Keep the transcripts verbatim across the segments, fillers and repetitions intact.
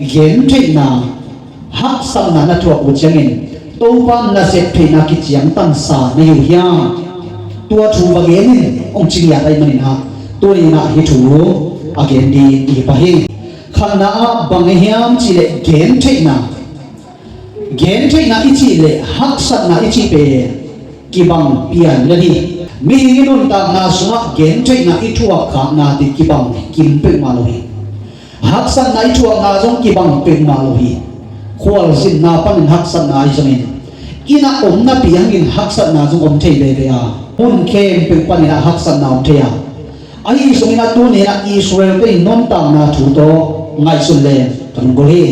Gentheihna, haksatna na thuak uh ciangin Topa nasep theihna kiciangtansa na hi uh hiam? Tua thu va gen in, hong ci ngiat ahih manin ah, tuni-in ah hih thu a gen ding i hi pah hi. Khatna ah bang hiam cih leh gentheihna. Gentheihna i cih leh haksatna i cih pen kibang pian lel hi. Mihing i nuntakna sungah gentheihna i thuak khakna teh kibang kim peuhmah lo hi. Haksatna i thuakna zong kibang peuhmah lo hi. Khualzinna panin haksatna ahi zongin, inn ah om napi hangin haksatna zong om thei veve a, mun khempeuh panin ah haksatna om thei a. Ahi zongin ah tuni-in ah Israel-te i nuntakna thu tawh ngaihsun leng ka lunggulh hi.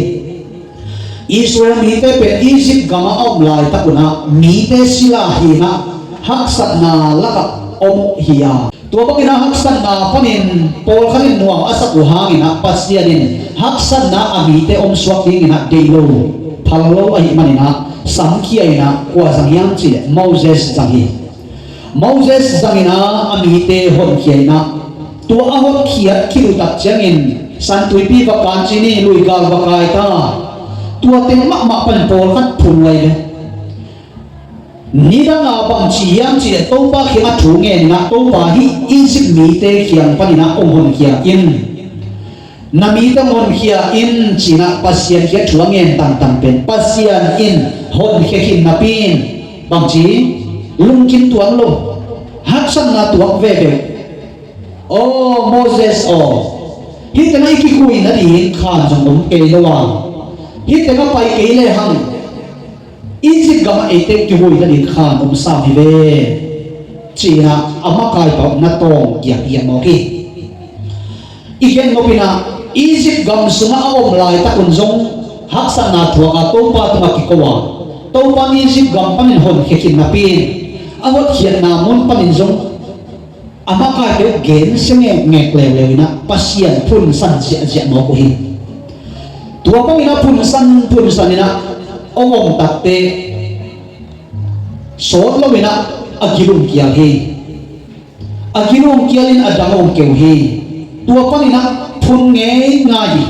Israel mite pen Egypt gamah a om laitak un ah mite sila hi-in ah haksatna lakah om uh hi a, tua bangin ah haksatna panin pawlkhat in nuam a sak uh hangin ah Pasian in haksatna a mite om suak dingin ah deih lo, phal lo ahih manin ah samkhia-in ah kua zang hiam cih leh Moses zang hi. Moses zangin ah a mite honkhia-in ah, tua a hotkhiat khit uh tak ciangin San Tuipi va kan ci ni, luigal va kai ta. Tua teng mahmah panin pawlkhat phun lai ve. Nidang a bang ci hiam cih leh Topa kiangah thu ngen-in ah, Topa, hih Egypt mite kiang panin ah hong honkhia in. Na mite hong honkhia in, ci-in ah Pasian kiang thu a ngen tangtang pen Pasian in honkhia khin napi-in bang ci? Lungkim tuan lo, haksatna tuak veve. Aw Moses aw, hih tengah i kihuina ding khan zong om kei lo a, hih tengah pai kei lehang Egypt gamah eite kihuina ding khan om sam hi ve, ci-in ah a makai pau na tawng giak giak mawk hi. I gen nop in ah Egypt gam sungah a om laitak un zong haksatna thuak a Topa tungah kiko a, Topa in Egypt gam panin honkhia khin napi-in a hotkhiatna mun panin zong a makaite uh gensia ngekngek leuleu in ah Pasian phunsan ziahziah mawk uh hi. Tua bangin ah phunsan phunsan in ah hong om takteh sawt lo in ah a gil hong kial hi. A gil hong kial in a dang hong keu hi. Tua panin ah phun ngeingai hi.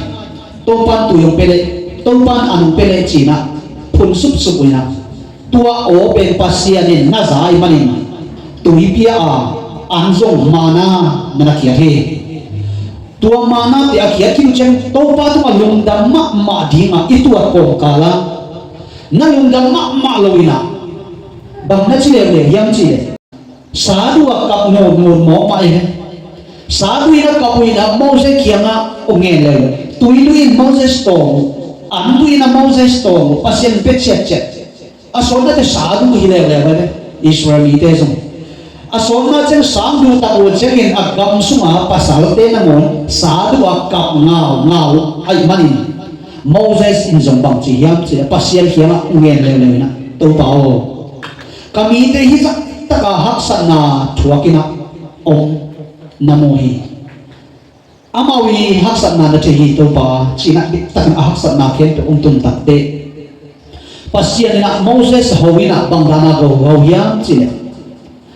Topan tui hong pia leh, Topan an hong pia leh ci-in ah phun supsup uh in ah, tua aw pen Pasian in na za ahih manin tui pia a, an zong manna na na khiat hi. Tua manna te a khiat khit uh ciang Topa tungah lungdam mahmah ding a i tuat kawmkal ah na lungdam mahmah lo in ah bang na ci leuleu hiam cih leh, sa duh a kap ngungngun mawk mah hi. Sa duh in a kap uh in ah Moses kiangah hong ngen leuleu, tui duh in Moses tawng uh, an duh in ah Moses tawng uh, Pasian pia ciatciat. A sawtna teh sa duh hi leuleu hi ve, Israel mite zong. A sawtna ciang sa duh tak uh ciangin a gam sunga pasalte nangawn sa duh a kap ngaungau ahih manin Moses in zong bang ci hiam cih leh Pasian kiangah hong ngen leuleu in ah, Topa aw, ka mite hih zah taka haksatna thuak in ah om na mu hi. Amau i haksatna na thei hi Topa, ci-in ah diktakin a haksatna khempeuh hong tun takteh Pasian in ah Moses ho in ah bang dan a ko ho hiam cih leh,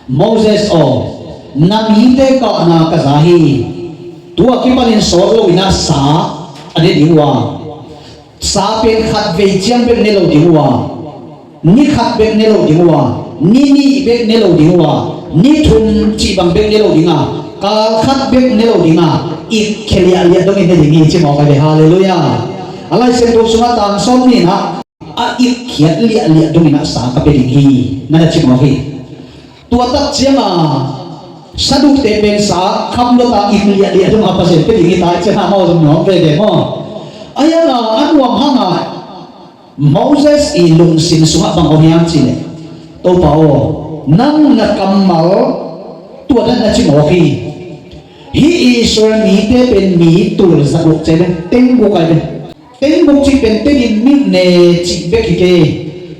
Moses aw, na mite kahna ka za hi. Tua kipanin sawt lo in ah sa a ne ding uh a, sa pen khat vei ciang bek ne lo ding uh a, ni khat bek ne lo ding uh a, ni nih bek ne lo ding uh a, ni thum cih bang bek ne lo ding a, kal khat bek ne lo ding a, ikkhia liahliah dongin ne ding hi, ci mawk hi ve. Halleluiah. A Lai Siangtho sungah tang sawm nih in ah a ikkhiat liahliah dongin ah sa ka pia ding hi, na na ci mawk hi. Tua tak ciang a sa duhte pen sa kham lo ta, ik liahliah dong a Pasian pia ding hi ta, i ciang a amau zong nuam veve maw. A hiang a a nuam hang a Moses i lungsim sungah bang om hiam cih leh, Topa aw, nang na kammal tua na na ci mawk hi. Hih Israel mite pen mi tul za guk ci ve, teng guk ai ve. Teng guk cih pen teng in mit ne cih bek hi kei.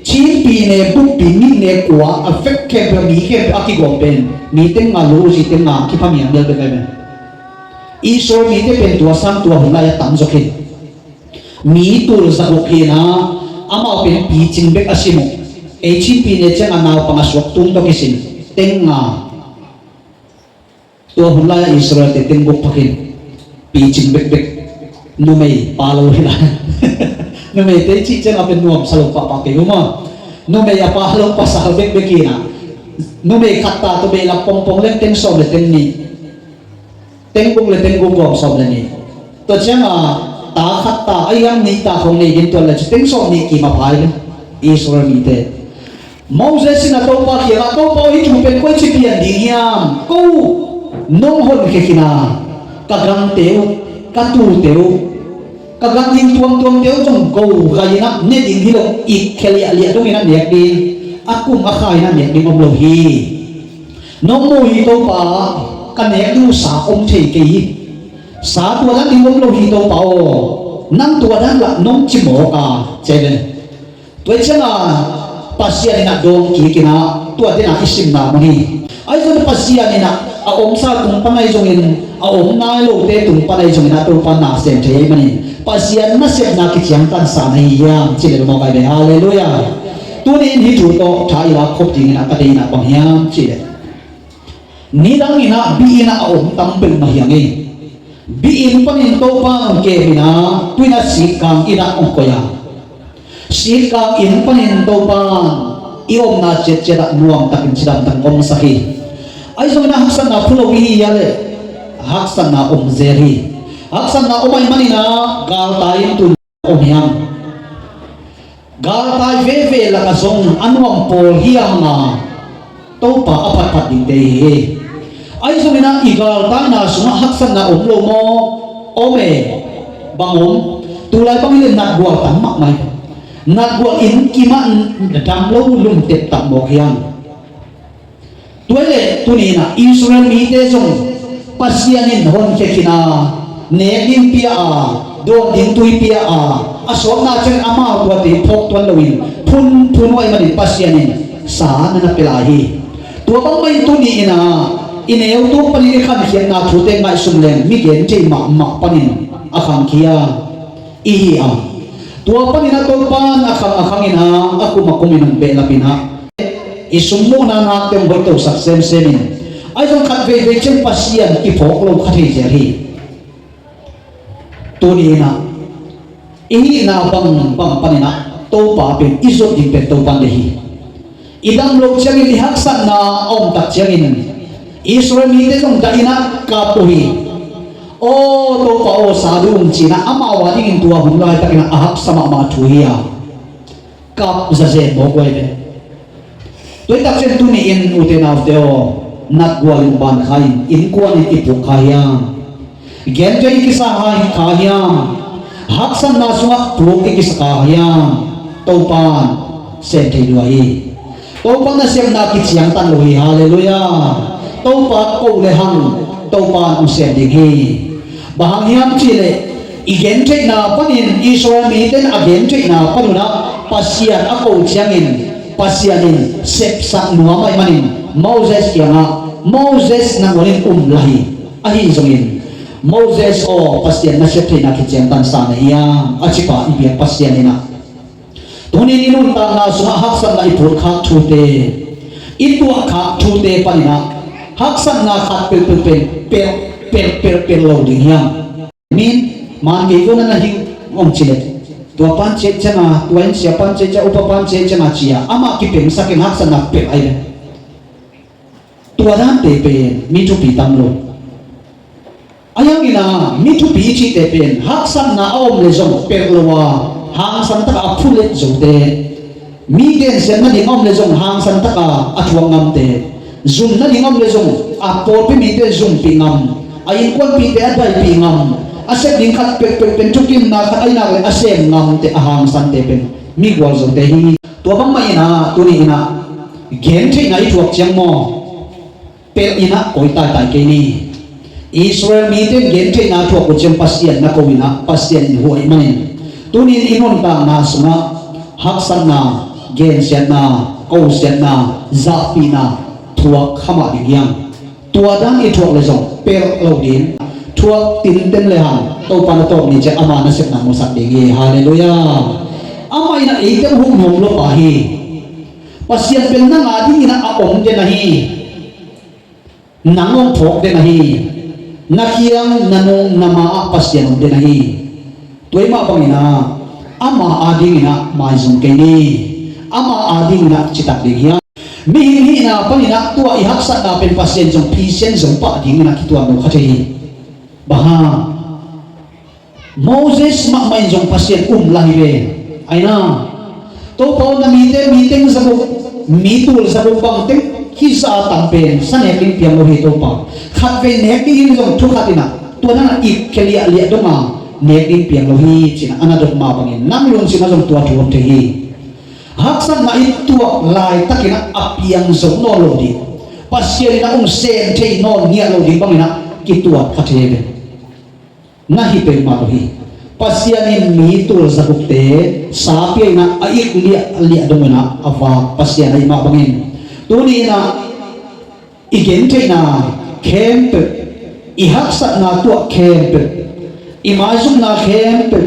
Chinpi ne, bukpi, mit ne, kua, a fek khempeuh, mi khempeuh a kigawm pen mi teng nga, lu zi teng nga kipha miang lel bek ai ve. Israel mite pen tua sang tua hun lai a tam zaw khin. Mi tul za guk hi in ah, amau pen picing bek a sim uh. Ei chinpi ne ciang a naupang a suak tung tawh kisin teng nga. Tua hun lai-ah Israel-te teng guk pha khin, picing bekbek, numei pa lo hi lai. Numeite i cih ciangah pen nuamsa lo pahpah kei uh maw. Numei a pa lo pasal bekbek hi-in ah, numei khat ta tawh behlap pongpong leng teng sawm le teng nih, teng guk le teng guk gawm sawm le nih. Tua ciangah ta khat ta, a hiang nih ta khong nei ding tuan le ci teng sawm nih kim a phai le Israel mite. Moses in a Topa kiangah, Topa aw, hih thu pen koi ci pian ding hiam? Ko nong honkhia khin a, ka gangte uh, ka tuute uh, ka gan ding tuamtuamte uh zong ko gai in ah ne ding hi lo, ikkhia liahliah dongin ah nek ding, a kum a kha in ah nek ding om lo hi. Nong mu hi Topa, ka nek ding uh sa om thei kei hi. Sa tua dan ding om lo hi Topa aw, nang tua dan lah nong ci mawk a, ci ve. Tua ciangah Pasian in ah dawng kik in ah, tua den ah i simna mun hi. Ahi zongin Pasian in ah a omsa tung pan ahi zongin, a om nai lote tung pan ahi zongin ah Topa na sem thei ahih manin Pasian nasepna kiciangtansa na hi hiam cih leh lungawk ahi ve. Halleluiah. Tuni in hih thu tawh tha i lak khop dingin ah ka deihna bang hiam cih leh, nidangin ah biakinn ah a om tam peuhmah hi hang e. Biakinn panin Topa in hong kem in ah, tu-in ah sikkang inn ah hong koih a, sikkang inn panin Topa in i omna ciatciat ah nuamtakin cidamtakin omsak hi. Ahi zongin ah haksatna phu lo i hi a leh haksatna om zel hi. Haksatna om ahih manin ah galtai in tu-in om hi hang. Galtai veve lakah zong a nuam pawl hi hang a, Topa a phatphat dingte hi hi. Ahi zongin ah i galtaina sungah haksatna om lo maw? Om e. Bang om? Tulai bang hi leh natgual tam mahmah hi. Natgual inn kim ah dam lo, lum teptap mawk hi hang. Tua hi leh tuni in ah Israel mite zong Pasian in honkhia khin a, nek ding pia a, dawn ding tui pia a, a sawtna ciangin amau tuate phawk tuan loin phunphun uh ahih manin Pasian in sa na na pia lai hi. Tua bangmah in tuni in ah i neu tung panin i khankhiatna thute ngaihsun leng mi genthei mahmah panin a khangkhia i hi a. Tua panin ah Topa in a khang a khangin ah, a kum a kumin hong behlap in ah, i sum muhna nakte hong hoihtosak semsem in, ahi zong khat veivei ciang Pasian kiphawk lo kha thei zel hi. Tuni in ah i hihna bangbang panin ah Topa pen i zot ding pen Topa in deih hi. I dam loh ciangin, i haksatna a om tak ciangin Israel mite zong dah in ah kap uh hi. Aw Topa aw, sa ding ung ci-in ah amau a dingin tua hun laitakin ah a haksa mahmah thu hi a, kap zazen mawk uh ahi ve. Tua hi tak ciang tuni in ute naute aw, natgual in ban kha in, innkuan in i puk kha hiam? Genthei i kisa kha hiam? Haksatna sungah puk i kisa kha hiam? Topa in sem thei lua hi. Topa nasepna kiciangtan lo hi. Halleluiah. Topa ko le hang Topa in hong sem ding hi. Bang hang hiam cih leh i gentheihna panin, Israel mite in a gentheihna panun ah Pasian a ko ciangin Pasian in sepsak nuam ahih manin Moses kiangah, Moses nangawn in um lai hi. Ahi zongin Moses aw, Pasian nasep theihna kiciangtansa na hiam a ci pa i biak Pasian in ah, tuni in i nuntakna sungah haksatna i phutkhak thute, i tuahkhak thute panin ah haksatna khat peuhpeuh pen pel pel pel pel lo ding hiam? Min man kei ko na na hing hong ci leh, tua pan ciah ciangin, tua inn sia pan ciah ciangin, upa pan ciah ciangin ci-a amah kipengsak in haksatna pel ahi leh, tua dante pen mi thupi tam lo. Ahi hangin ah mi thupi i cihte pen haksatna a om leh zong pelh lo a, hangsan takin a phu let zote, mi gensiatna ding a om leh zong hangsan takin a thuak ngamte, zumna ding a om leh zong a pawlpi mite zumpih ngam, a innkuanpihte a daipih ngam, a sep ding khat peuhpeuh pen thukimna khat ahi nak leh a sem ngamte, a hangsante pen mi gualzote hi. Tua bangmah in ah tuni in ah gentheihna i thuak ciang maw, pelh in ah koih taitai kei ni. Israel mite in gentheihna a thuak uh ciang Pasian na ko in ah Pasian in huh ahih manin, tuni in i nuntakna sungah haksatna, gensiatna, kosiatna, zahpihna thuak kha mah ding hiam? Tua dan i thuak leh zong pelh lo ding, thuak tinten lehang Topa na tawp ni ciang ama nasepna musak ding hi. Halleluiah. Amah in ah eite hong huh nuam lo pa hi. Pasian pen nang a dingin ah a om den ahi. Nang hong phawk den ahi. Na kiang, na nung, na ma-ah Pasian om den ahi. Tua ahih mah bangin ah Ama adingin ah maizum kei ni. Ama adingin ah citak ding hi hang. Mihing hihna panin ah tua i haksatna pen Pasian zong phisian zong pah dingin ah kituat lo kha thei hi. Bang hang? Moses mahmah in zong Pasian um lai hi ve. Aina, Topa aw, na mite, mi teng zaguk, mi tul zaguk bang teng hi, sa a tam pen sa nek ding piang lo hi Topa. Khatvei nek ding hi zong thu khat in ah tua na na it khia liahliah dong a nek ding piang lo hi ci-in ah a na dot mah bangin nang lungsim ah zong tua thu om thei hi. Haksatna i tuak laitakin ah a piang zo nawn lo ding, Pasian in ah hong sem thei nawn ngiat lo ding bangin ah kituat kha thei hi ve. Na hi peuhmah lo hi. Pasian in mi tul zagukte sa pia in ah a it liahliah dong in ah a vak Pasian ahih mah bangin tuni in ah i gentheihna khempeuh, i haksatna tuah khempeuh, i maizumna khempeuh,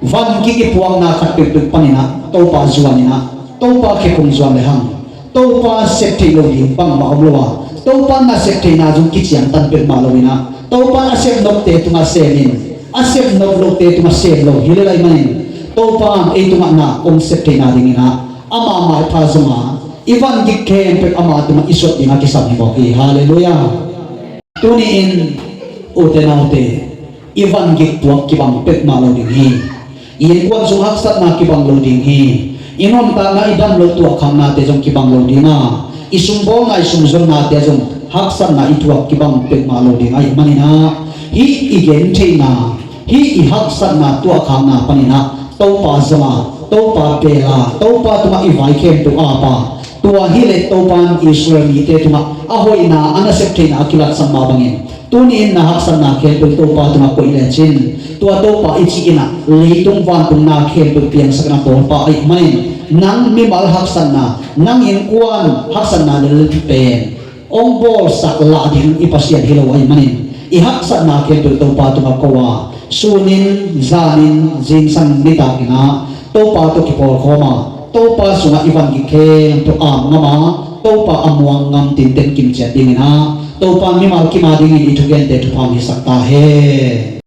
van gik i puakna khat peuhpeuh panin ah Topa zuan in ah, Topa khephung zuan le hang, Topa sep theih lo ding bangmah om lo a, Topa nasep theihna zong kiciangtan peuhmah lo in ah, Topa a sep nopte tungah sem in, a sep nop lote tungah sem lo hi lel ahih manin, Topa in ei tungah na hong sep theihna dingin ah ama maipha zong a, i van gik khempeuh ama tungah i suah dingah kisam hi mawk hi. Halleluiah. Tuni in ute naute, i van gik puak kibang peuhmah lo ding hi. I innkuan sung haksatna kibang lo ding hi. I nuntakna, i dam loh tuahkhaknate zong kibang lo ding a, i sumbawlna, i sumzonnate zong haksatna i tuak kibang peuhmah lo ding ahih manin ah, hih i gentheihna, hih i haksatna tuahkhakna panin ah Topa zong a, Topa bel a, Topa tungah i vai khempeuh ap a, tua hi leh Topa in Israel mite tungah a hoihna, a nasep theihna a kilatsak mah bangin, tuni in na haksatna khempeuh Topa tungah koih lecin, tua Topa i cih in ah leitung vantung na khempeuh piangsak in ah bawlpa ahih manin, nang mimal haksatna, nang innkuan haksatna lel pen hong bawlsak lah ding i Pasian hi lo ahih manin, i haksatna khempeuh Topa tungah ko a, sunin, zanin, zingsang nitakin ah Topa tawh kipawlkhawm a, Topa sungah i van gik khempeuh ap ngam a, Topa a muang ngam tinten kimciat dingin ah Topa mimal kim a dingin i thugente thupha hong hisak ta hen.